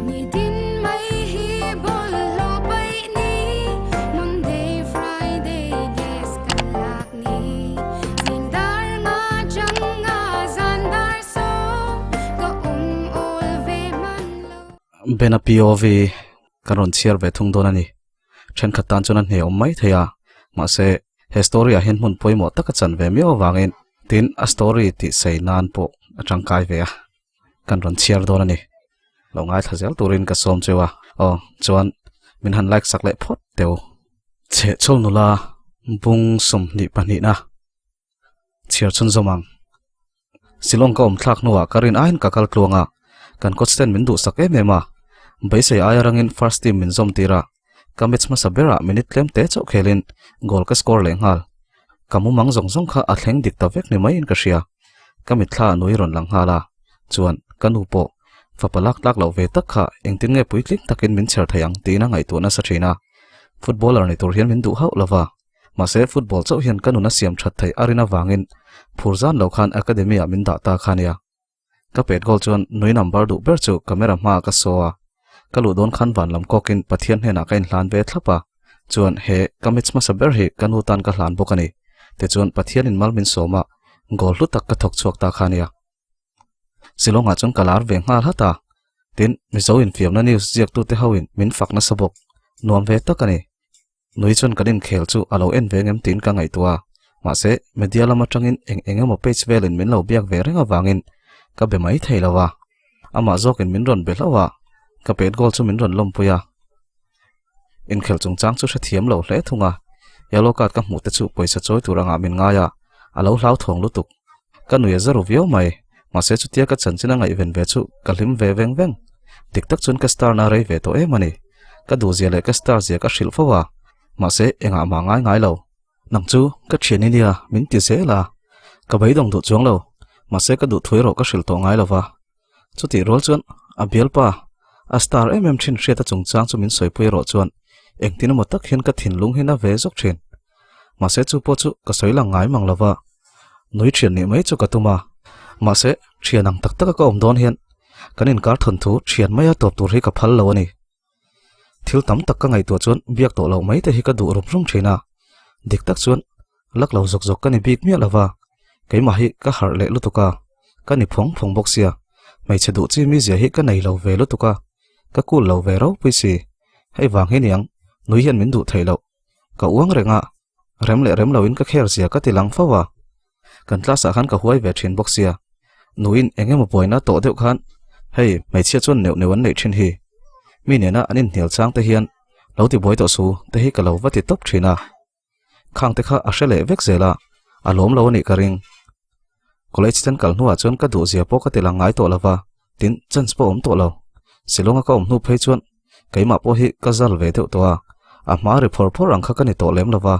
Nitin mai hi bawlhhlawh paih ni, Monday, Friday gas kan lak ni. Zing dar nga chang nga zan dar sawm, ka awm awl ve hman lo. Bena POV kan rawn chhiar ve thung dawn a ni. Thenkhat tan chuan a hne awm mai thei a, mahse he story ah hian hmun pawimawh taka chan ve miau avangin tin a story tih sei nan pawh a tangkai ve a, kan rawn chhiar dawn a ni. Lo ngaithla zel turin ka sawm cheu a, aw chuan min han like sak leh phawt teu. Chhehchhawl nula bung 22 na chhiar chhunzawm ang. Silawng ka awm thlak hnuah ka rin aiin ka kal tluang a, kan coach ten min duhsak em em a. Beisei aia rangin first team min zawm tir a, ka match hmasa berah minute tlem te chauh khelin goal ka score leh nghal. Ka mumang zawng zawng kha a thleng dik ta vek ni maiin ka hria. Ka mitthla a nui rawn lang nghal a, chuan ka nu pawh fapa lak tlak loh ve tak kha engtin nge puitling takin min chher thei ang tiin a ngaihtuah nasa thin a. Footballer ni tur hian min duh hauh lova. Mahse, football chauh hian ka nun a siam that theih a rin avangin phur zan lo khan academy ah min dah ta kha nia. Ka pet goal chuan nui number duh ber chu camera hmaah ka saw a, ka luh dawn khan van lam kawkin Pathian hnenah ka inhlan ve thlap a, chuan he ka match hmasa ber hi ka nu tan ka hlan bawk a ni. Tichuan Pathianin mal min sawm a, goal hlu tak ka thawk chhuak ta kha nia. Shillong-ah chuan ka lar ve nghal hat a, tin Mizo infiamna news ziaktute hoin min fak nasa bawk, nuam ve tak a ni. Nui chuan kan inkhel chu a lo en ve ngem tiin ka ngaihtuah a, mahse media lam atangin eng eng emaw page velin min lo biak ve reng avangin ka be mai thei lo a, amah zawkin min rawn be hlauh a, ka pet goal chu min rawn lawmpui a. Inkhel chungchang chu hrethiam lo hle thung a, yellow card ka hmuh te chu pawisa chawi tur angah min ngai a, a lo hlauthawng lutuk. Ka nui a za ru viau mai, mahse chutia ka chanchin a ngaihven ve chu ka hlim ve veng veng. Dik tak chuan ka star na rei ve tawh em a ni. Ka duhzia leh ka star zia ka hrilh fo a, mahse engah mah ngai ngai lo. Nang chu ka thian i nia min ti zel a, ka beidawng duh chuang lo, mahse ka duh thui erawh ka hrilh tawh ngai lo va. Chutih rual chuan a bialpa a star em em thin hriata chungchang chu min sawipui erawh chuan engtin emaw tak hian ka thinlung hi na ve zawk thin. Mahse chu pawh chu ka sawi lang ngai mang lova, nui thian nih mai chu ka tum a. Mahse thian ang tak taka ka awm dawn hian kan inkar thawnthu thian maia tawp tur hi ka phal lo a ni. Thil tam tak ka ngaihtuah chuan biak tawh loh mai te hi ka duh rum rum thin a, dik tak chuan lak lo zawk zawk ka ni bik miah lova, keimah hi ka harh leh lutuk a, ka ni phawng phawng bawk sia, hmeichhe duh chi mizia hi ka nei lo ve lutuk a, ka cool lo ve ropui si, hei vang hi niang nui hian min duh theih loh, ka uang reng a, rem leh rem loin ka kher zia ka ti lang fo a, kan class ah khan ka huai ve thin bawk sia, nuin eng emaw buaina tawh deuh khan hei hmeichhia chuan neuh neuh an neih thin hi, mi nena an inhnial chang te hian lo ti buai tawh su te hi ka lo va ti tawp thin a, khang te kha a hre leh vek zel a, a lawm lo a nih ka ring. College ten kal hnuah chuan ka duh zia pawh ka ti lang ngai tawh lova, tin chance pawh awm tawh lo. Shillong a ka awm hnu phei chuan keimah pawh hi ka zal ve deuh tawh a, a hma ri phawr phawr ang kha ka ni tawh lem lova.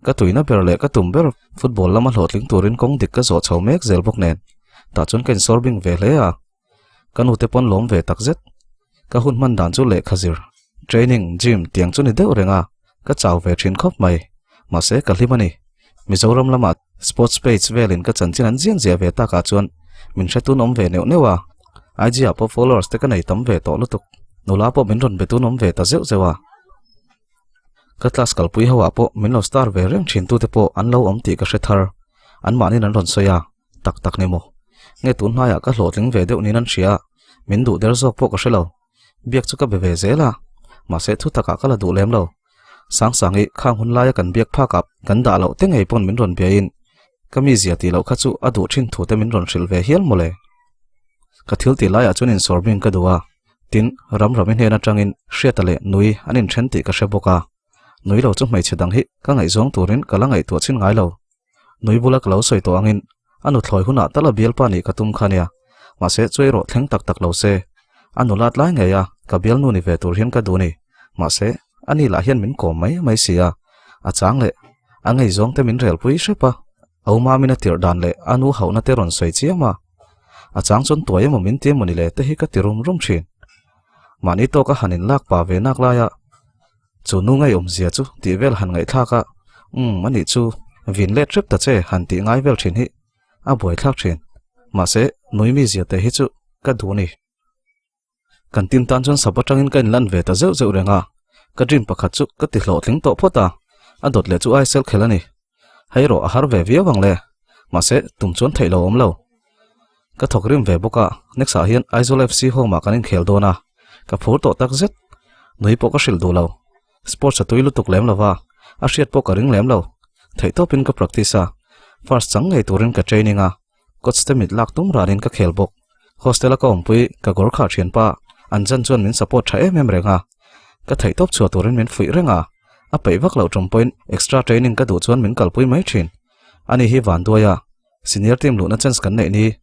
Ka tuina ber leh ka tum ber football lama hlawhtling turin kawng dik ka zawh chho mek zel bawk nen, tah chuan ka insawr bing ve hle a. Ka nute pawn lawm ve takzet. Ka hun hman dan chu lehkha zir, training, gym tiang chu ni deuh reng a, ka chau ve thin khawp mai. Mahse ka hlim a ni. Mizoram lamah sports page velin ka chanchin an zian ziah ve takah chuan min hre tun awm ve neuh neuh a. IG ah pawh followers te ka nei tam ve tawh lutuk. Nula pawh min rawn be tun awm ve ta zeuh zeuh a. Ka class kalpui ho ah pawh min lo star ve reng thin tute pawh an lo awm tih ka hre thar. Anmahniin an rawn sawi a. Tak tak ni maw? Nge tun hnaiah ka hlawhtling ve deuh niin an hria a, min duh der zawk pawh ka hre lo. Biak chu ka be ve zel a, mahse thu takah ka la duh lem lo. Sangsangi khang hun laia kan biak phakah kan dah loh te ngei pawn min rawn biain ka mizia tih loh kha chu a duh thin thu te min rawn hrilh ve hial mawle. Ka thil tih laiah chuan insawr bing ka duh a, tin Ramrami hnen atangin Hriata leh Nui an inthen tih ka hre bawk a. Nui lo chu hmeichhe dang hi ka ngaihzawng turin ka la ngaihtuah chhin ngai lo. Nui bula ka lo sawi tawh angin a nuthlawi hunah tal a bialpa nih ka tum kha nia. Mahse chu erawh thleng tak tak lo se. A nulat lai ngei a, ka bialnu ni ve tur hian ka duh ni. Mahse, ani lah hian min kawm mai mai si a. A chang leh, a ngaihzawng te min relpui hrep a. A u mamin a tirh dan leh a nu hauhna te rawn sawi chiam a. A chang chuan tuai emaw min ti emaw ni le te hi ka ti rum rum thin. Mahni tawka han inlak pah ve nak laia Chu nu ngeiawmzia chu tih vel han ngaihthlak a, umm anih chu vin let hrep ta che han tih ngai vel thin hi a buaithlak thin. Mahse nui mizia te hi chu ka duh ni. Kan team tan chuan sap atangin ka inlan ve ta zeuh zeuh reng a, ka dream pakhat chu ka ti hlawhtling tawh phawt a, a dawt leh chu ISL khelh a ni. Hei erawh a har ve viau ang le, mahse tum chuan theih lo awm lo. Ka thawk rim ve bawk a, next ah hian Aizawl FC home ah kan inkhel dawn a, ka phur tawh tak zet. Nui pawh ka hrilh duh lo. Sports a tui lutuk lem lo va, a hriat pawh ka ring lem lo. Theihtawpin ka practice a, first chang ngei turin ka training a, coach te mit lak tum ranin ka khel bawk. Hostel a ka awmpui ka Gorkha thianpa Anjan chuan min support tha em em reng a, ka theihtawp chhuah turin min fuih reng a, a peih vak loh tum pawhin extra training ka duh chuan min kalpui mai thin. Ani hi vanduai a, senior team luhna chance kan neih ni.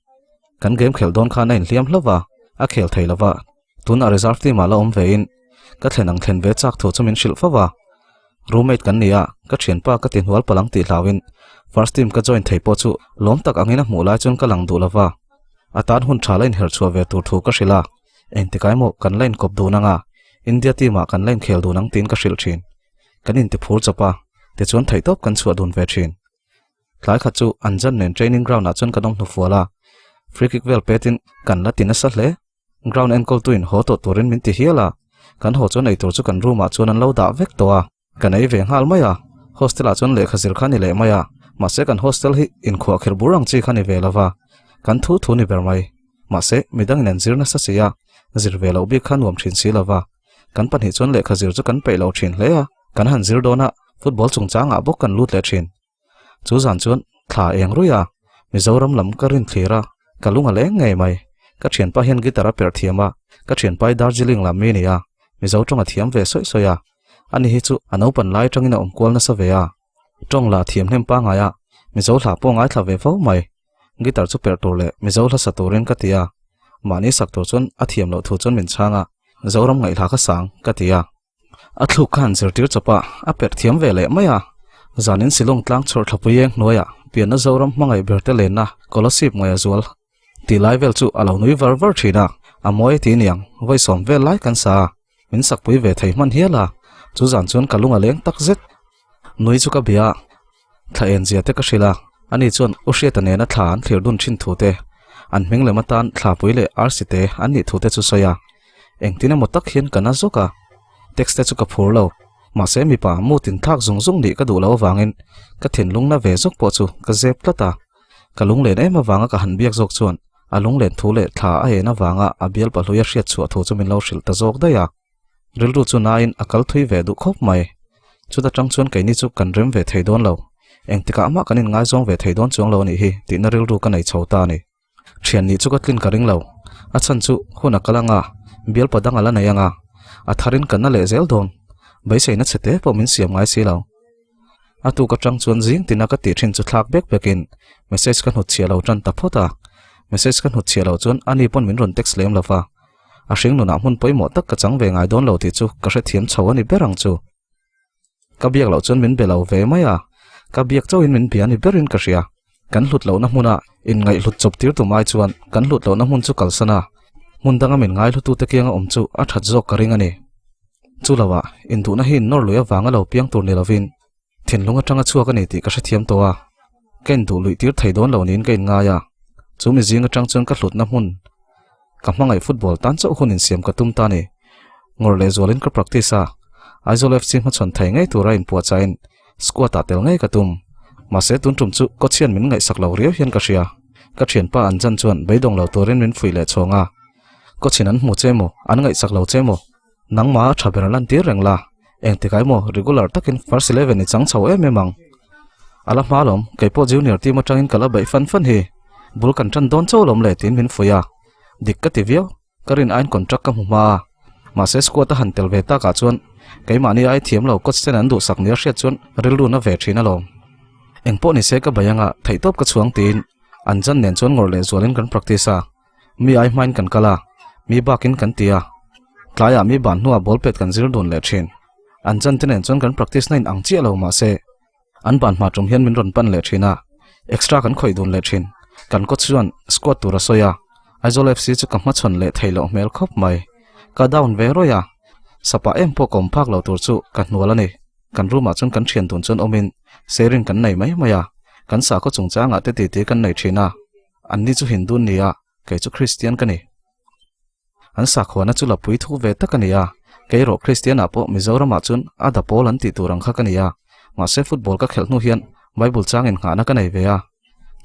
Kan game khelh dawn khan a inhliam hlauh va, a khel thei lo va, tunah reserve team ah la awm ve in ka thlen ang thlen ve chak thu chu min hrilh fo va. Roommate kan ni a, ka thianpa ka ti hnual palang tih hlauhin first team ka join thei pawh chu lawm tak angin a hmuh lai chuan ka lang duh lo va. A tan hun tha la inher chhuah ve tur thu ka hrilh a, engtikai maw kan la inkawp dun anga India team ah kan la inkhel dun ang tiin ka hrilh thin. Kan inti phur chawp a, tichuan theihtawp kan chhuah dun ve thin. Tlai khat chu Anjan nen training ground ah chuan kan awm hnufual a, free kick vel petin kan la ti nasa hle. Ground enkawltuin haw tawh turin min ti hial a, kan haw chuan eitur chu kan room ah chuan an lo dah vek tawh a, kan ei ve nghal mai a, hostel ah chuan lehkha zir kha ni leh mai a, mahse kan hostel hi inkhuah khir bur ang chi kha ni ve lo va, kan thu thu ni ber mai, mahse midangin an zir nasa si a, zir ve loh bik kha nuam thin si lo va, kan pahnih chuan lehkha zir chu kan peih lo thin hle a, kan han zir dawn a, football chungchangah bawk kan lut leh thin. Chu zan chuan thla eng ruih a, Mizoram lam ka rin thlir a, ka lung a leng ngei mai. Ka thianpa hian guitar a perh thiam a, ka thianpa hi Darjeeling lam mi a ni a, Mizo tawng a thiam ve sawi sawi a. Ani hi chu a naupan lai atangin a awm kual nasa ve a, tawng lah thiam hnem pangngai a, Mizo hla pawh ngaithla ve fo mai. Guitar chu perh tur leh Mizo hla sa turin ka ti a, mahni sak tur chuan a thiam loh thu chuan min chhang a, Zoram ngaihhla ka sang ka ti a. A thluk khan zirtir chawpa a perh thiam ve leh mai a, zanin Shillong tlang chhawr thlapui eng hnuaiah pianna Zoram hmangaih ber te lenna Kolasib ngaih a zual tih lai vel chu a lo nui var var thin a, a mawi ti niang vawi sawm vel lai kan sa a, min sakpui ve thei hman hial a, chu zan chuan ka lung a leng tak zet. Nui chu ka bia a, thla en zia te ka hrilh a, ani chuan U Hriata nena thla an thlir dun thin thu te, an hming lem atan thlapui leh arsi te an nih thu te chu sawi a, engtin emaw tak hian ka na zawk a, text te chu ka phur lo, mahse mipa mood in thlak zung zung nih ka duh loh avangin ka thinlung na ve zawk pawh chu ka zep tlat a, ka lunglen em avanga ka han biak zawk chuan a lunglen thu leh thla a en avanga a bial pahlui a hriat chhuah thu chu min lo hrilh ta zawk daih a. Rilru chu nain a kal thui ve duh khawp mai. Chuta tang chuan keini chu kan rem ve thei dawn lo. Engtikah mah kan inngaizawng ve thei dawn chuang lo a nih hi tihna rilru ka nei chho ta a ni. Thian nih chu ka tlin ka ring lo. A chhan chu hun a kal anga, bialpa dang a la nei anga, a tharin ka na leh zel dawn. Beiseina chhe te pawh min siam ngai si lo. A tuk atang chuan zing tina ka tih thin chu thlak bek bekin message ka hnut chhiah lo tan ta phawt a. Message ka hnut chhiah loh chuan ani pawn min rawn text lem lo va. A hring nunah hmun pawimawh tak ka chang ve ngai dawn lo tih chu ka hrethiam chho a ni ber ang chu. Ka biak loh chuan min be lo ve mai a, ka biak chauhin min bia ni berin ka hria. Kan hlut lohna hmuna inngaihhlut chawp tir tum ai chuan kan hlut lohna hmun chu kalsan a, hmun danga min ngaihlutute kianga awm chu a that zawk ka ring a ni. Chu loah, induhna hi innawr lui avanga lo piang tur ni lovin thinlung atanga chhuak a ni tih ka hrethiam tawh a, ka induh luih tir thei dawn lo niin ka inngai a, chu mi zing atang chuan ka hlutna hmun ka hmangaih football tan chauh hun insiam ka tum ta a ni. Ngawrh leh zualin ka practice a, Aizawl FC hmachhawn thei ngei tura inpuahchahin squad ah tel ngei ka tum. Mahse tun tum chu coach hian min ngaihsak lo riau hian ka hria. Ka thianpa Anjan chuan beidawng lo turin min fuih leh chhawng a, coach in an hmu che maw, an ngaihsak lo che maw? Nangmah a tha ber lan tir reng la, engtikai maw regular takin first eleven i chang chho em em ang. A la hma lawm, kei pawh junior team atangin ka la beih fan fan hi. Bul kan tan dawn chauh lawm le tiin min fuih a. Dik ka ti viau, ka rin aiin contract ka hmu hma a. Mahse squad a han tel ve takah chuan keimahni ai thiam lo coach ten an duhsak nia hriat chuan rilru na ve thin alawm. Engpawh nise ka bei anga theihtawp ka chhuang tiin an jan nen chuan ngawrh leh zualin kan practice a. Mi ai hmain kan kal a, mi bakin kan ti a. Tlaiah mi ban hnuah ball pet kan zir dun leh thin. An chan te nen chuan kan practice na in ang chiah lo mahse an ban hma tum hian min rawn pan leh thin a, extra kan khawih dun leh thin. Kan coach chuan squad tur a sawi a, Aizawl FC chu ka hmachhawn leh theih loh hmel khawp mai. Ka down ve rawih a, sapa em pawh ka awm phak lo tur chu ka hnual a ni. Kan room ah chuan kan thian dun chuan awmin sharing kan nei mai mai a, kan sakhaw chungchangah te titi kan nei thin a. Anni chu Hindu an ni a, kei chu Kristian ka ni. An sakhuana chu la pui thu ve tak a ni a, kei erawh Kristian ah pawh Mizoram ah chuan a da pawl an tih tur ang kha ka ni a, mahse football ka khelh hnu hian Bible chang in nghahna ka nei ve a.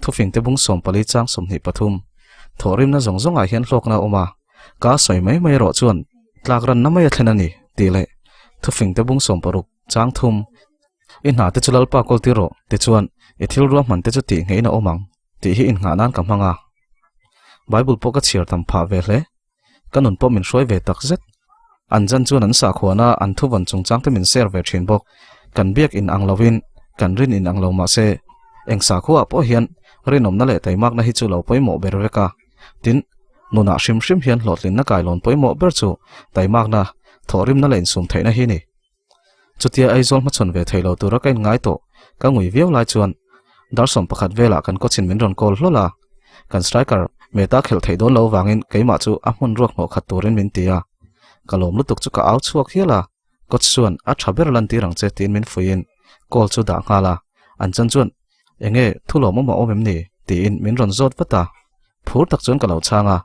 Thufing te bung 14 chang 23 Thawhrimna zawng zawng ah hian hlawkna a awm a, ka sawi mai mai erawh chuan tlak ranna mai a thlen a ni tih leh Thufing te bung 16 chang thum I hna te chu Lalpa kawl tir rawh tichuan i thil ruahman te chu tih ngeiin a awm ang tih hi inngah nan ka hmang a. Bible pawh ka chhiar tam phah ve hle. Ka nun pawh min hruai ve tak zet. An jan chuan an sakhuana an thuvawn chungchang te min share ve thin bawk. Kan biak in ang lovin kan rin in ang lo mah se eng sakhuaah pawh hian rinawmna leh taimakna hi chu lo pawimawh ber vek a. Tin, nunah hrim hrim hian hlawhtlinna kailawn pawimawh ber chu taimakna, thawhrimna leh insum theihna hi ni. Chutia Aizawl hmachhawn ve thei lo tura ka inngai tawh, ka ngui viau lai chuan dar 11 velah kan coach-in min rawn call hlawl a, kan striker Mehta khelh theih dawn lo vangin keimah chu a hmun ruak hnawh khat turin min ti a, ka lawm lutuk chu ka au chhuak hial a, coach chuan a tha ber lantir ang che tiin min fuihin call chu dah nghal a, an chan chuan enge thu lawmawm a awm em ni tiin min rawn zawt vat a, phur tak chuan ka lo chhang a,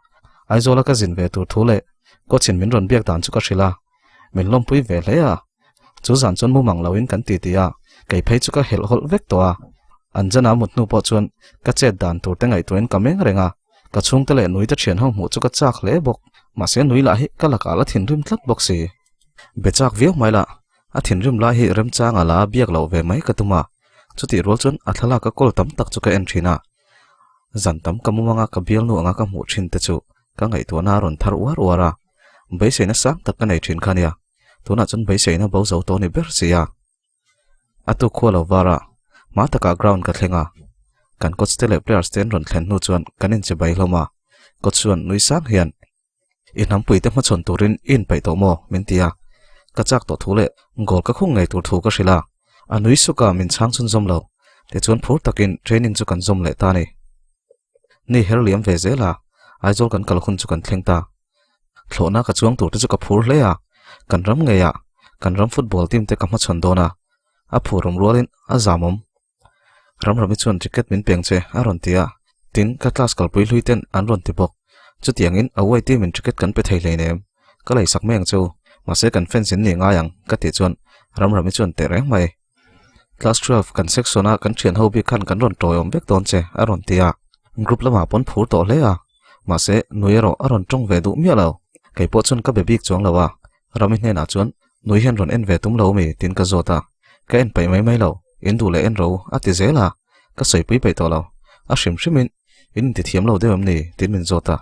Aizawla ka zin ve tur thu leh coach-in min rawn biak dan chu ka hrilh a. Min lawmpui ve hle a, chu zan chuan mumang loin kan ti ti a, kei phei chu ka helh hawlh vek tawh a. Anjana mut hnu pawh chuan ka chet dan tur te ngaihtuahin ka meng reng a, ka chhungte leh nui te thian ho hmuh chu ka chak hle bawk, mahse nui lah hi ka lakah la thinrim tlat bawk si. Be chak viau mai lah, a thinrim lai hi remchanga la biak loh ve mai ka tum a, chutih rual chuan a thlalak ka kawl tam tak chu ka en thin a. Zan tam ka mumanga ka bialnu anga ka hmuh thin te chu ka ngaihtuahna a rawn thar uar uar a. Beiseina sang tak ka nei thin kha nia, tunah chuan beiseina bo zo tawh ni ber si a. A tuk khua lo var a, hma takah ground ka thleng a, kan coach te leh players te an rawn thlen hnu chuan kan inche bai hlawm a, coach chuan nui sang hian, I hnampui te hmachhawn turin i inpeih tawh maw? min ti a, ka chak tawh thu leh goal ka khung ngei tur thu ka hrilh a, a nui suk a min chhang chhunzawm lo, tichuan phur takin training chu kan zawm leh ta a ni. Ni her liam ve zel a, Aizawl kan kal hun chu kan thleng ta. Thlawhna ka chuang tur te chu ka phur hle a, kan ram ngei ah kan ram football team te ka hmachhawn dawn a, a phur awm rualin a zam awm. Ramrami chuan ticket min peng che a rawn ti a, tin ka class kalpui hlui ten an rawn ti bawk. Chutiangin away team in ticket kan pe thei hleinem, ka leisak mai ang che u, mahse kan fans in ni ngai ang ka tih chuan Ramrami chuan teh reng mai. Class 12 kan section a kan thian ho bik khan kan rawn tawiawm vek dawn che a rawn ti a, group lamah pawn phur tawh hle a, mahse nui erawh a rawn tawng ve duh miah lo, kei pawh chuan ka be bik chuang lo a, Rami hnenah chuan nui hian rawn en ve tum lo mi tiin ka zawt a, ka en peih mai mai lo, in duh leh en ro a ti zel a, ka sawipui peih tawh lo, a hrim hrimin in inti thiam lo deuh em ni tiin min zawt a.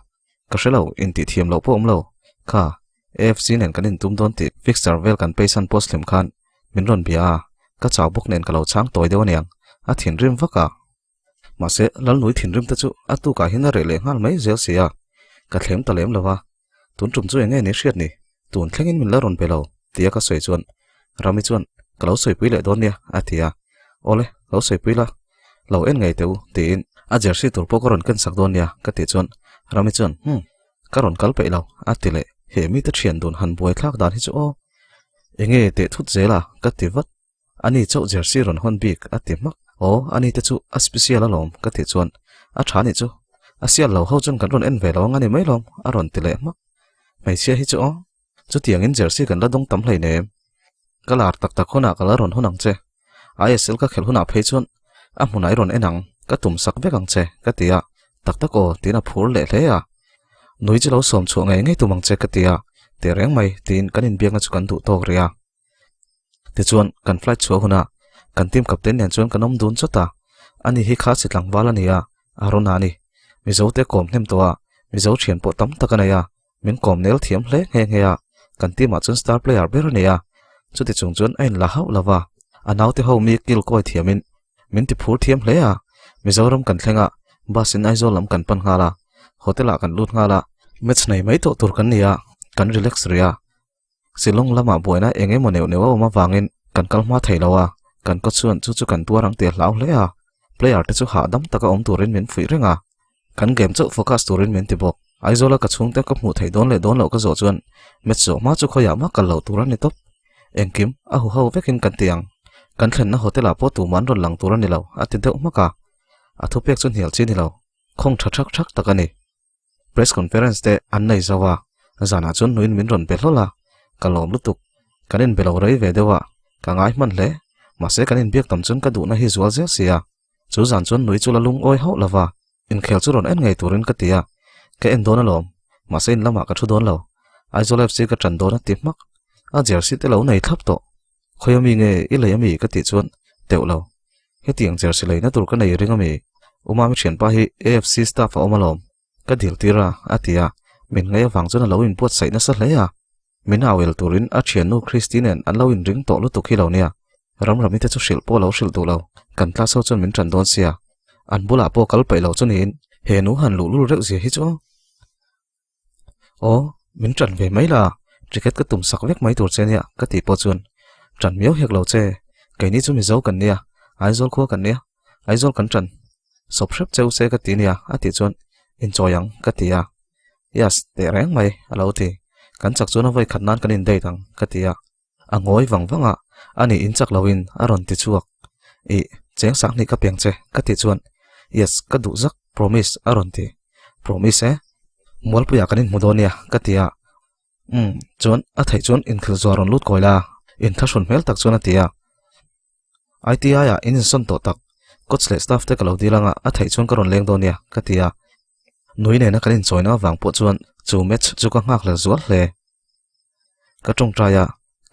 Ka hre lo, intih thiam loh pawh awm lo. Kha, AFC nen kan intum dawn tih fixture vel kan peisan post hlim khan min rawn bia a, ka chau bawk nen ka lo chhang tawi deuh aniang, a thinrim vak a. Mahse, Lalnui thinrim te chu a tukah hian a reh leh nghal mai zel si a, ka thlem ta lem lo va. Tun tum chu eng nge ni hriat ni? Tun thlengin min la rawn pe lo, tia ka sawi chuan Rami chuan ka lo sawipui leh dawn nia, a ti a. Awle, lo sawipui la, lo en ngei teh u, tiin a jersey tur pawh ka rawn ken sak dawn nia, ka tih chuan Rami chuan Hum, ka rawn kal peih lo, a ti leh. He mite thian dun han buai thlak dan hi chu aw. Enge teh thut zel a, ka ti vat. Ani chauh jersey rawn hawn bik, a ti hmak. Aw, ani te chu a special alawm, ka tih chuan a tha nih chu. A sial lo ho chuan kan rawn en ve lo ang a ni mai lawm, a rawn ti leh hmak. Hmeichhia hi chu aw. Chutiangin jersey kan la dawng tam hleinem. Ka lar tak tak hunah ka la rawn hun ang che. ISL ka khelh hunah phei chuan a hmunah i rawn en ang, ka tum sak vek ang che, ka ti a. Tak tak aw, tiin a phur leh hle a. Nui chu lo sawm chhuah ngei ngei tum ang che, ka ti a. Teh reng mai, tiin kan inbiakna chu kan duh tawk rih a. Tichuan, kan flight chhuah hunah kan team captain nen chuan kan awm dun chawt a. Ani hi kha si tlangval a ni a, a rawn a ni. Mizote kawm hnem tawh a, Mizo thian pawh tam tak a nei a. Min kawm nel thiam hle nghe nghe a, kan team ah chuan star player ber a ni a, chuti chung chuan a inla hauh lo va, a naute ho mi kil kawi thiamin min ti phur thiam hle a, Mizoram kan thleng a, bus in Aizawl lam kan pan nghal a, hotel ah kan lut nghal a, match nei mai tawh tur kan ni a, kan relax rih a, Shillong lamah buaina eng emaw neuh neuh a awm avangin kan kal hma thei lo a, kan coach chuan chu chu kan tuar ang tih a hlau hle a, player te chu hahdam taka awm turin min fuih reng a. Kan game chauh focus turin min ti bawk. Aizawla ka chhungte ka hmuh theih dawn leh dawn loh ka zawh chuan match zawh hma chu khawiah mah kal loh tur a ni tawp. Engkim a hu ho vekin kan ti ang. Kan thlenna hotel ah pawh tumah an rawn lang tur a ni lo, a ti deuh hmak a. A thupek chu hnial chi ni lo. Khawng tha thak thak tak a ni. Press conference te an nei zo a. Zanah chuan hnuin min rawn be hlawl a, ka lawm lutuk. Kan inbe lo rei ve deuh a, ka ngai hman hle. Mahse kan inbiak tam chuan ka duhna hi zual zel si a. Chu zan chuan nui chu la lungawi hauh lo va, inkhel chu rawn en ngei turin ka ti a, ka en dawn alawm, mahse in lamah ka thu dawn lo. Aizawl FC ka ṭan dawn a ti hmak. A jersey te lo nei thlap tawh. Khawi ami nge i lei ami ka tih chuan teuh lo. Hetiang jersey leina tur ka nei ring ami? Umami ṭhianpa hi AFC staff a awm alawm. Ka dil tir a, a ti a, min ngaih avang chuan a lo inbuatsaih nasa hle a. Min au el turin a thiannu Christy nen an lo inring tawh lutuk hi lo nia. Ramrami te chu hrilh pawh a lo hrilh duh lo, kan class ho chuan min ṭan dawn sia. An bulah pawh kal peih lo chu niin he nu han luhlul reuh zia hi chu. Aw, min ṭan ve mai la, ticket ka tum sak vek mai tur che nia ka tih pawh chuan ṭan miau hek lo che, keini chu Mizo kan nia, Aizawl khua kan nia, Aizawl kan ṭan. Sawp hrep cheu se ka ti nia a tih chuan inchawi ang ka ti a, Yes, teh reng mai a lo ti. Kan chak chuan a vawi khat nan kan in date ang ka ti a. A ngawi vang vang a, ani in chak loin a rawn ti chhuak. Ih, cheng sang hnih ka piang che ka tih chuan Yes, ka duh zak, promise a rawn ti. Promise e? Mualpuiah kan inhmu dawn nia ka ti a. Umm, chuan a theih chuan inkhel zuar rawn lut kawi la, inthlahrun hmel tak chuan a ti a. ITI-ah in insawn tawh tak, coach leh staff te ka lo dil anga a theih chuan ka rawn leng dawn nia, ka ti a. Nui nena kan inchawina avang pawh chuan chu match chu ka nghakhlel zual hle. Ka tawngtai a,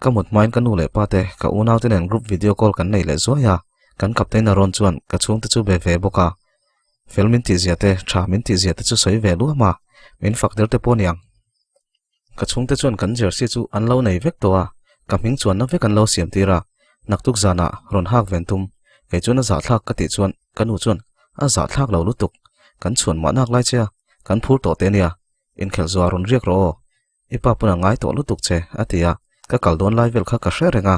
ka mut hmain ka nu leh pa te, ka unau te nen group video call kan nei leh zuai a, kan captain a rawn chuan ka chhungte chu be ve bawk a. Fel min tihzia te, tha min tihzia te chu sawi ve luam a, min fak der te pawh niang. Ka chhungte chuan kan jersey chu an lo nei vek tawh a, ka hming chuanna vek an lo siam tir a, naktuk zanah rawn hak ven tum, kei chuan a zahthlak ka tih chuan ka nu chuan a zahthlak lo lutuk, kan chhuan mahnak lai che a, kan phur tawh teh nia, inkhelh zuah rawn riak rawh aw, i pa pawn a ngai tawh lutuk che a ti a, ka kal dawn lai vel kha ka hre reng a,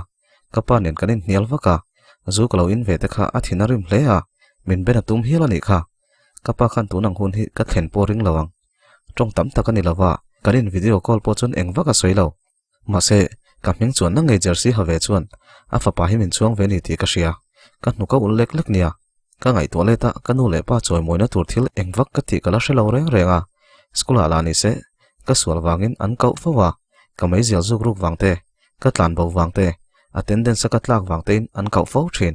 ka pa nen kan inhnial vak a, zu ka lo in ve te kha a thin a rim hle a, min ben a tum hial a nih kha, ka pa khan tun ang hun hi ka thlen pawh ring lo ang. Tawng tam tak a ni lova, kan in video call pawh chuan eng vak a sawi lo. Mahse, ka hming chuan na ngei jersey ha ve chuan a fapa hi min chuang ve ni tih ka hria. Ka hnuk a ulh lek lek nia. Ka ngaihtuah let a, ka nu leh pa chawimawina tur thil eng vak ka tih ka la hre lo reng reng a. School ah lah ni se, ka sual vangin an kauh fo a, ka meizial zuk ruk vang te, ka tlan bo vang te, attendance a ka tlak vang tein an kauh fo thin.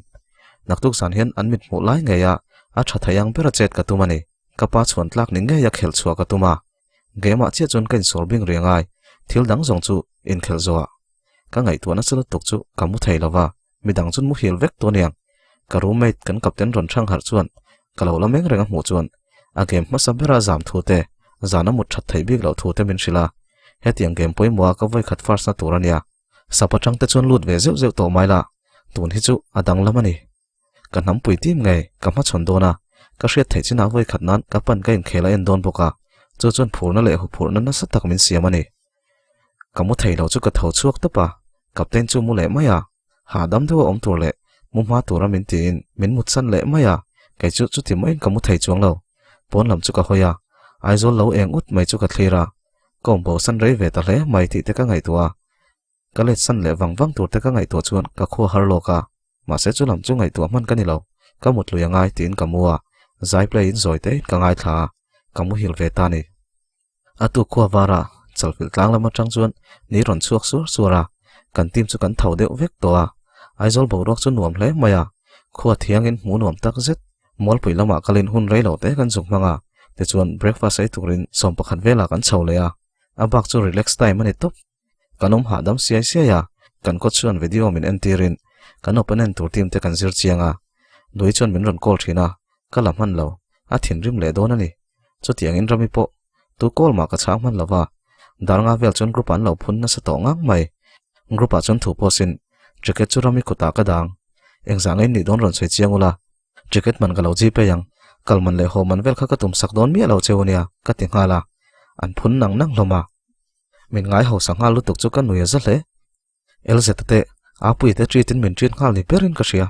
Naktuk zan hian an mit hmuh lai ngei a, a tha thei ang bera chet ka tum a ni. Ka pa chhuan tlak ni ngei a khelh chhuah ka tum a, game ah chiah chuan ka insawr bing rih angai, thil dang zawng chu inkhelh zawh ah ka ngaihtuah nasa lutuk chu ka mu thei lo va, midang chuan muhil vek tawh aniang. Ka roommate kan captain rawn thang harh chuan ka lo la meng reng a hmuh chuan a game hmasa bera zam thu te, zan a mut that theih bik loh thu te min hrilh a, hetiang game pawimawh a ka vawikhat first na tur ania. Sap atang te chuan lut ve zeuh zeuh tawh mai la, tun hi chu a danglam a ni. Ka hnampui tim ngei ka hmachhawn dawn a, ka hriat theih chinah vawi khat nan ka pan ka inkhel a en dawn bawk a, chu chuan phurna leh huphurhna nasa tak min siam a ni. Ka mu thei lo chu ka tho chhuak tawp a, captain chu mu leh mai a, hahdam deuh a awm tur leh mu hma tura min tiin min mutsan leh mai a, kei chu chuti maiin ka mu thei chuang lo. Pawn lam chu ka hawi a, Aizawl lo eng ut mai chu ka thlir a, ka awm bosan rei ve ta hle mai tih te ka ngaihtuah a. Ka let san leh vang vang tur te ka ngaihtuah chuan ka khua har lawk a, mahse chu lam chu ngaihtuah hman ka ni lo, ka mut lui a ngai tiin ka mu a, zai play in zawi te in ka ngaithla a, ka muhil ve ta ni. A tuk khua var a, chalfilh tlang lam atang chuan ni rawn chhuak suar suar a, kan team chu kan tho deuh vek tawh a, Aizawl boruak chu nuam hle mai a, khua thiang in hmuh nuam tak zet, Mualpui lamah kalin hun rei lo te kan zuk hmang a, tichuan breakfast ei turin 11 velah kan chho leh a, a bak chu relax time a ni tawp. Kan awm hahdam siai siai a, kan kawt chuan video min entirin kan opponent tur team te kan zir chiang a. Nui chuan min rawn call thin a, ka la hman lo, a thinrim leh dawn a ni. Chutiangin Rami pawh tu call mah ka chhang hman lo va, dar nga vel chuan group ah an lo phun nasa tawh ngang mai. Group ah chuan thu pawh sin, ticket chu Rami kutah ka dang. Engzah ngei nih dawn rawn sawi chiang ula, ticket man ka lo gpay ang, kal man leh haw man vel kha ka tum sak dawn miah lo cheu ania ka ti nghal a, an phun nang nang hlawm a. Min ngai hausa nghal lutuk chu ka nui a za hle. LZ te, Apuii te treat in min treat nghal ni berin ka hria.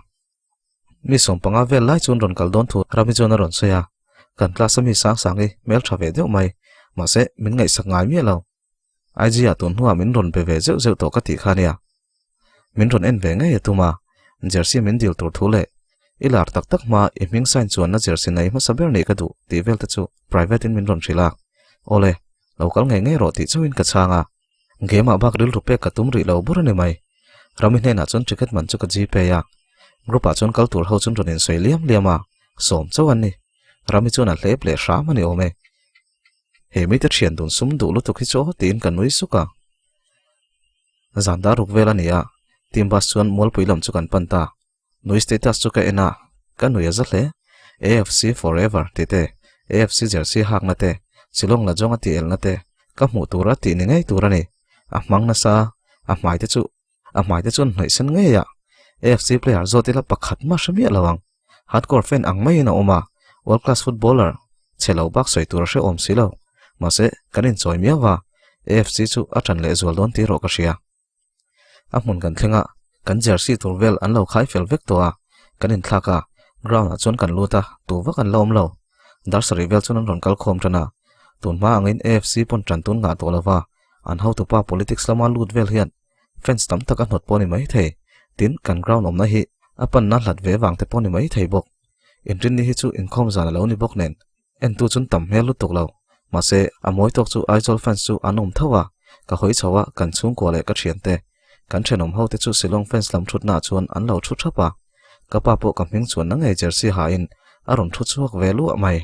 Mi 15 vel lai chuan rawn kal dawn thu Rami chuan a rawn sawi a. Kan class a mi sang sang hi hmel tha ve deuh mai, mahse min ngaihsak ngai miah lo. IG ah tun hnuah min rawn be ve zeuh zeuh tawh ka tih kha nia. Min rawn en ve ngei a tum a, jersey min dil tur thu leh i lar tak tak hma i hming sign chuanna jersey nei hmasa ber nih ka duh tih vel te chu private in min rawn hrilh a. Awle. Lo kal ngei ngei rawh tih chauhin ka chhang a. Game ah bak rilru pek ka tum rih lo bur a ni mai. Rami hnenah chuan ticket man chu ka gpay a. Group ah chuan kal tur ho chuan rawn insawi liam liam a, sawm chauh an ni. Rami chuan a hlep leh hram a ni awm e. He mite thian dun sum duh lutuk hi chu aw tiin ka nui suk a. Zan dar ruk vel a ni a, team bus chuan Mualpui lam chu kan pan ta. Nui status chu ka en a, ka nui a za hle. AFC forever tih te, AFC jersey hakna te, Shillong la zawnga tih elna te, ka hmuh tura tih ni ngei tur a ni. A hmang nasa a, a hmai te chu, a hmai te chuan hnawih sen ngei a. AFC player zawt ila pakhat mah hre miah lo ang. Hardcore fan ang maiin a awm a, world class footballer chhe lo bak sawi tur a hrehawm si lo. Mahse, kan inchawi miau a, AFC chu a ṭan lehzual dawn tih erawh ka hria. A hmun kan thleng a, kan jersey tur vel an lo khai fel vek tawh a, kan inthlak a, ground ah chuan kan lut a, tu vak an la awm lo. Dar sarih vel chuan an rawn kal khawm tan a, tun hma angin AFC pawn tan tun ngah tawh lo va, an hotupa politics lama lut vel hian fans tam tak a hnawt pawh a ni mai thei, tin kan ground awmna hi a panna hlat ve vang te pawh a ni mai thei bawk. Inrinni hi chu inkhawm zan a lo ni bawk nen, Entu chun tam hmel lutuk lo. Mahse, a mawi tawk chu Aizawl fans chu an awm tho a, ka hawi chho a, kan chhungkua leh ka thiante, kan thenawm ho te chu Shillong fans lam thutnaah chuan an lo thu thap a. Ka pa pawh ka hming chuan na ngei jersey hain a rawn thu chhuak ve luah mai.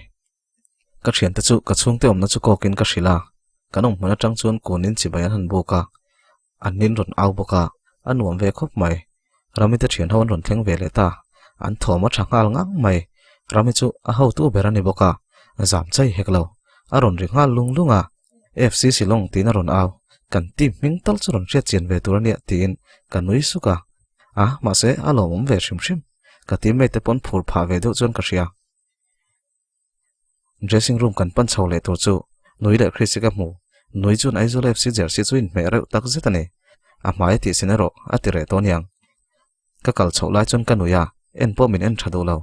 Ka thiante chu ka chhungte awmna chu kawkin ka hrilh a, kan awm hmun atang chuan kunin chibai an han buk a, An nin rawn au bawk a, a nuam ve khawp mai. Rami te thian ho an rawn thleng ve leh ta. An thawm a tha nghal ngang mai. Rami chu a hotu ber a ni bawk a, zam chai hek lo. A rawn ri nghal lung lung a, FC Shillong tiin a rawn au. Kan team hming tal chu rawn hriat chian ve tur a nia tiin ka nui suk a. A, mahse a lawmawm ve hrim hrim. Ka teammate te pawn phur phah ve deuh chuan ka hria. Dressing room kan pan chho leh tur chu Nui leh Chris hi ka hmu. Nui chuan Aizawl FC jersey chu inhmeh reuh tak zet a ni. A hmai a tih sin erawh a ti reh tawh aniang. Ka kal chhoh lai chuan ka nui a, en pawh min en tha duh lo.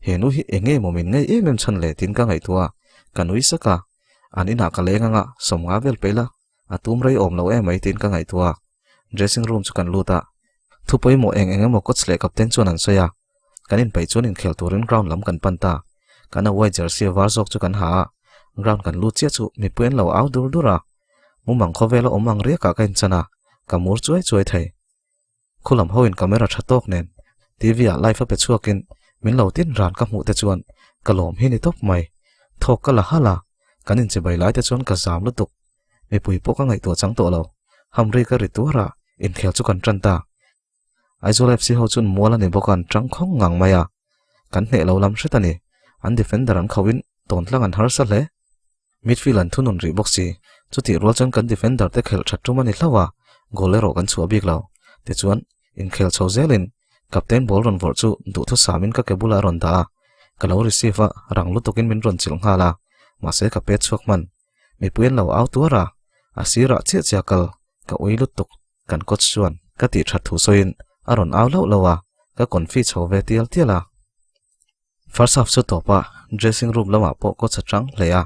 He nu hi eng nge maw min ngei em em chhan le tiin ka ngaihtuah a, ka nui sak a. An inah ka leng anga sawmnga vel peih la, a tum rei awm lo em mai tiin ka ngaihtuah a. Dressing room chu kan lut a, thu pawimawh eng eng emaw coach leh captain chuan an sawi a. Kan inpeih chuan inkhel turin ground lam kan pan ta. Kan away jersey var zawk chu kan ha a, ground kan lut chiah chu mipui an lo au dur dur a. Mumang khawvela awm ang riakah ka inchan a, ka mur chuai chuai thei. Khulam hoin camera tha tawk nen TV ah live a pe chhuakin min lo tin ran ka hmuh te chuan ka lawm hi ni tawp mai. Thawk ka la halh a, kan inchibai lai te chuan ka zam lutuk. Mipui pawh ka ngaihtuah chang tawh lo. Hamri ka ri tuar a, inkhel chu kan tan ta. Aizawl FC ho chuan mual a ni bawk a an tang khawng ngang mai a, kan hneh lo lam hret a ni. An defender an khauhin tawn tlang an harsa hle. Midfield an thunun rih bawk si, chutih rual chuan kan defender te khelh that tum a ni hlauh a, goal erawh kan chhuah bik lo. Tichuan, inkhel chho zelin captain ball rawn vawrh chu duhthusamin ka ke bulah a rawn dah a, ka lo receive a, rang lutukin min rawn chilh nghal a, mahse ka pet chhuak hman. Mipui an lo au tuar a, a sirah chiah chiah kal ka ui lutuk. Kan coach chuan ka tih that thu sawiin a rawn au hlauh lo a, ka confi chho ve tial tial a. First half chu tawp a, dressing room lamah pawh coach a chang hle a,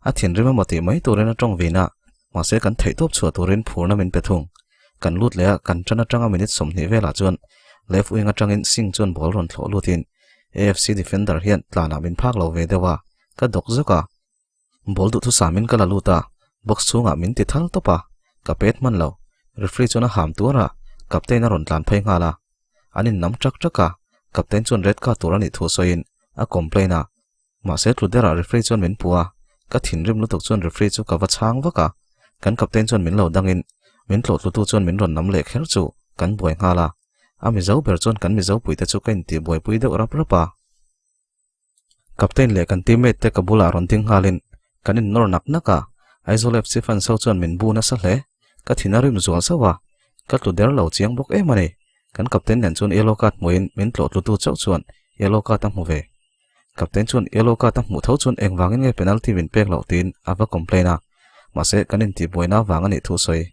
a thinrim emaw tih mai turin a tawng vin a, mahse kan theihtawp chhuah turin phurna min pe thung. Kan lut leh a, kan tan atanga minute 20 velah chuan left wing atangin Singh chuan ball rawn thlawh lutin AFC defender hian tlanah min phak lo ve deuh a, ka dawk zawk a. Ball duhthusam in ka la lut a, box chhungah min ti thal tawp a, ka pet hman lo. Referee chuan a ham tuar a, captain a rawn tlan phei nghal a. An in nam ṭak ṭak a, captain chuan red card tur a nih thu sawiin a complain a. Mahse tlu derah referee chuan min puh a, ka thinrim lutuk chuan referee chu ka va chhang vak a. Kan captain chuan min lo dangin min tlawhtlutu chuan min rawn nam leh kher chu kan buai nghal a. A mizo ber chuan kan mizo puite chu ka intihbuaipui deuh rap rap a. Captain leh kan teammate te ka bulah rawn ding nghalin kan innawr nak nak a, Aizawl FC fans ho chuan min bu nasa hle. Ka thin a rim zual zauh a, ka tlu der lo chiang bawk em a ni. Kan captain nen chuan yellow card hmuhin min tlawh tlutu chauh chuan yellow card a hmu ve. Captain chuan yellow card a hmuh tho chuan engvangin nge penalty min pek loh tiin a va complain a, mahse kan intihbuaina vang a nih thu sawi.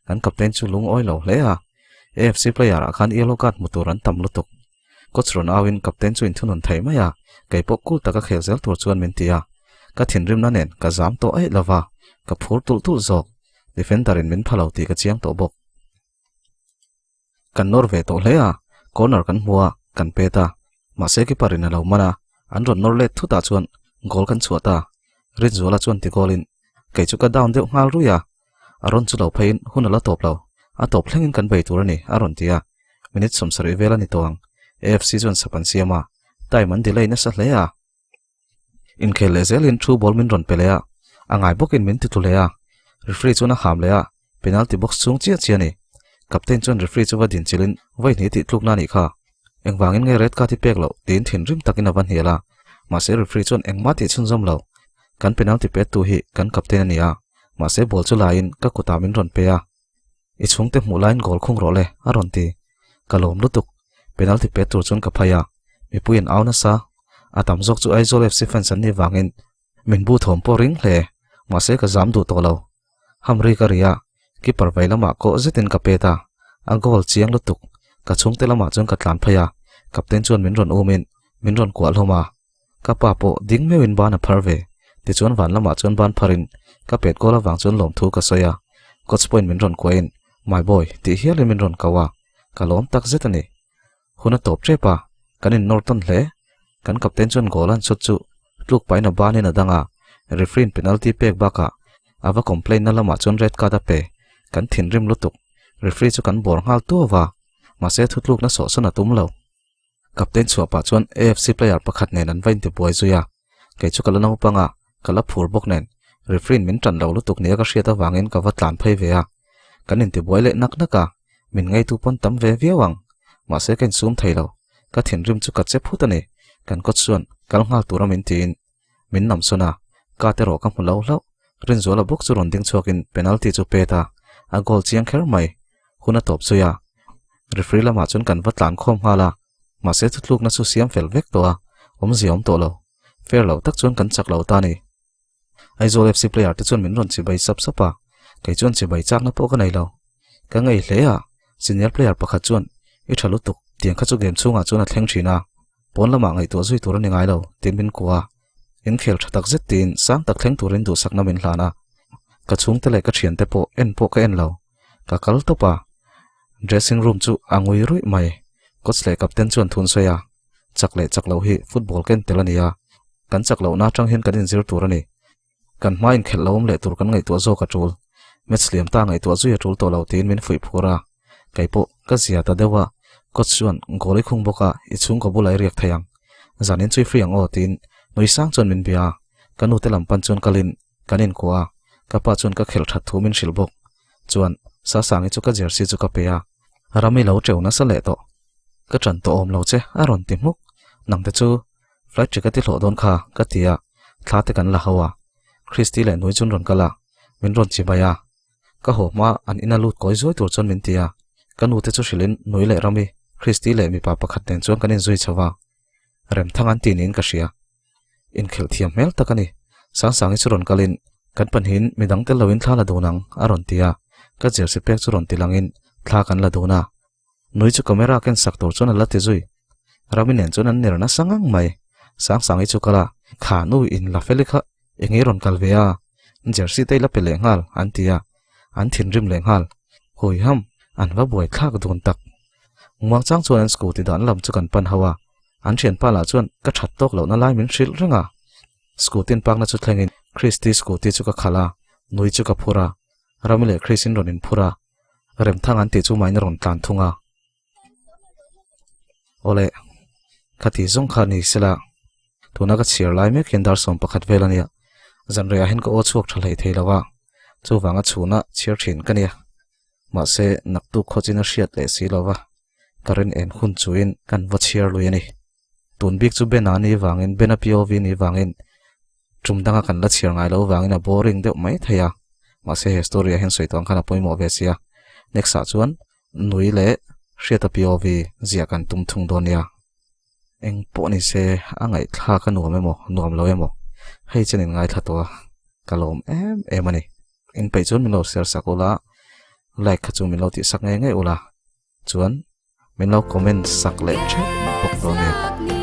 Kan captain chu lungawi lo hle a, AFC player ah khan yellow card hmu tur an tam lutuk. Coach rawn auin captain chu inthunun thei mai a, kei pawh cool taka khel zel tur chuan min ti a. Ka thinrimna nen ka zam tawh aih lova, ka phur tulh tulh zawk. Defender in min pha lo tih ka chiang tawh bawk. Kan nawr ve tawh hle a, corner kan hmu a, kan pet a. Mahse keeper in a lo man a, an rawn nawr let thutah chuan goal kan chhuah ta. Rinzuala chuan ti goal in. Kei chu ka down deuh nghal rui a. A rawn chu lo pheiin hun a la tawp lo. A tawp thlengin kan bei tur a ni, a rawn ti a. Minute 70 vel a ni tawh ang. AFC chuan sap an siam a. Time an delay nasa hle a. Inkhel leh zelin thu ball min rawn pe leh a. A ngai bawkin min ti tlu leh a. Referee chuan a ham leh a. Penalty box chhung chiah chiah a ni. Captain chuan referee chu va din chilhin vawi hnih tih tlukna a nih kha. Engvangin nge red card hi pek loh tiin thinrim takin a va hnial a. Mahse referee chuan engmah tih chhunzawm lo. Kan penalty pettu hi kan captain a ni a. Mahse ball chu laiin ka kutah min rawn pe a. I chhungte hmuh laiin goal khung rawh le, a rawn ti. Ka lawm lutuk. Penalty pet tur chuan ka phai a. Mipui an au nasa. A tam zawk chu Aizawl FC fans an nih vangin min bu thawm pawh ring hle. Mahse ka zam duh tawh lo. Hamri ka ri a, keeper vei lamah kawh zetin ka pet a, a goal chiang lutuk. Ka chhungte lamah chuan ka tlan phei a, captain chuan min rawn umin min rawn kuah hlawm a. Ka pa pawh ding meuhin ban a phar ve. Tichuan van lamah chuan ban pharin ka pet goal avang chuan lawmthu ka sawi a. Coach pawhin min rawn kuahin, My boy, tih hialin min rawn ko a, ka lawm tak zet a ni. Hun a tawp tep a, kan innawr tawn hle. Kan captain chuan goal an chhut chu tluk pahin a banin a dang a, referee in penalty pek bakah a va complain na lamah chuan red card a pe. Kan thinrim lutuk. Referee chu kan bawr nghal tuau a, mahse thutlukna sawhsawn a tum lo. Captain chhuah pah chuan AFC player pakhat nen an va intibuai zui a, kei chu ka la naupang a, ka la phur bawk nen referee in min tan lo lutuk nia ka hriat avangin ka va tlan phei ve a. Kan intibuai leh nak nak a, min ngeitu pawn tam ve viau ang. Mahse ka insum thei lo, ka thinrim chu ka che phut a ni. Kan coach chuan kal nghal tura min tiin min namsawn a, ka te erawh ka hmu lo hlauh. Rinzuala bawk chu rawn ding chhuakin penalty chu pet a, a goal chiang kher mai. Hun a tawp zui a, referee lamah chuan kan va tlan khawm nghal a, mahse thutlukna chu siam fel vek tawh a, awmzia awm tawh lo. Fair lo tak chuan kan chak lo ta a ni. Aizawl FC player te chuan min rawn chibai sap sap a, kei chuan chibai chakna pawh ka nei lo. Ka ngei hle a, senior player pakhat chuan, I tha lutuk, tiang kha chu game chhungah chuan a thleng thin a, pawn lamah ngaihtuah zui tur a ni ngai lo, tiin min kuah a. Inkhel tha tak zet tiin sang tak thleng turin duhsakna min hlan a. Ka chhungte leh ka thiante pawh en pawh ka en lo. Ka kal tawp a, dressing room chu a ngui ruih mai. Coach leh captain chuan thun sawi a. Chak leh chak loh hi football ken tel a ni a, kan chak lohna atang hian kan inzir tur a ni. Kan hma inkhelh lo awm leh tur kan ngaihtuah zawk a tul. Match liam ta ngaihtuah zui a tul tawh lo tiin min fuih phur a. Kei pawh ka zia ta deuh a, coach chuan goal i khung bawk a, i chhungkaw bulah i riak thei ang. Zanin chu i free ang aw tiin nui sang chuan min bia a. Ka nute lam pan chuan kalin kan inkuah a, ka pa chuan ka khelh that thu min hrilh bawk. Chuan Sasangi chu ka jersey chu ka pe a, ram i lo teuh nasa leh tawh. Ka ṭan tawh awm lo che a rawn ti hmuk. Nangte chu flight ticket i hlawh dawn kha ka ti a, thla te kan la ho a. Christy leh Nui chun rawn kal a, min rawn chi mai a. Ka haw hma an ina lut kawi zuai tur chuan min ti a. Ka nute chu hrilhin Nui leh Rami, Christy leh mipa pakhat nen chuan kan inzui chho va. Remthang an ti niin ka hria. Inkhelh thiam hmel tak a ni. Sangsangi chu rawn kalin, Kan pahnihin midang tel loin thla la dun ang, a rawn ti a. Ka jersey pek chu rawn ti langin thla kan la dun a. Nui chu camera ken sak tur chuan a la ti zui. Rami nen chuan an ner nasa ngang mai. Sangsangi chu kal a, Kha nu in la fel i kha, eng i rawn kal ve a? Jersey te i la pe leh nghal, an ti a. An thinrim leh nghal. Hui ham, an va buai thlak dun tak. Muangchang chuan an scooty dan lam chu kan pan ho a. An thianpa lah chuan ka that tawk lohna lai min hrilh reng a. Scooty an park na chu thlengin Christy scooty chu ka khalh a, nui chu ka phur a. Rami leh Chris in rawn inphur a. Remthang an tih chu mahin a rawn tlan thung a. Awle, khati zawng kha ni sela, tuna ka chhiar lai mek hian dar 11 vel a nia. Zanriah hian ka aw chhuak tha hlei thei lo a, chuvanga chhuna chhiar thin ka nia. Mahse, naktuk khawchin a hriat leh si lo va, ka rin en hun chuin kan va chhiar lui a ni. Tun bik chu Bena ni vangin, Bena POV ni vangin, tum danga kan la chhiar ngai lo vangin a boring deuh mai thei a. Mahse he story ah hian sawi tawh ang khan a pawimawh ve sia. Next ah chuan Nui leh Hriata POV ziah kan tum thung dawn nia. Eng pawh ni se a ngaihthlak a nuam emaw nuam lo emaw hei chen in ngaithla tawh a ka lawm em em a ni. Inpeih chuan min lo share sak ula like kha chu min lo tih sak ngei ngei ula chuan min lo comment sak leh theuh bawk dawn nia.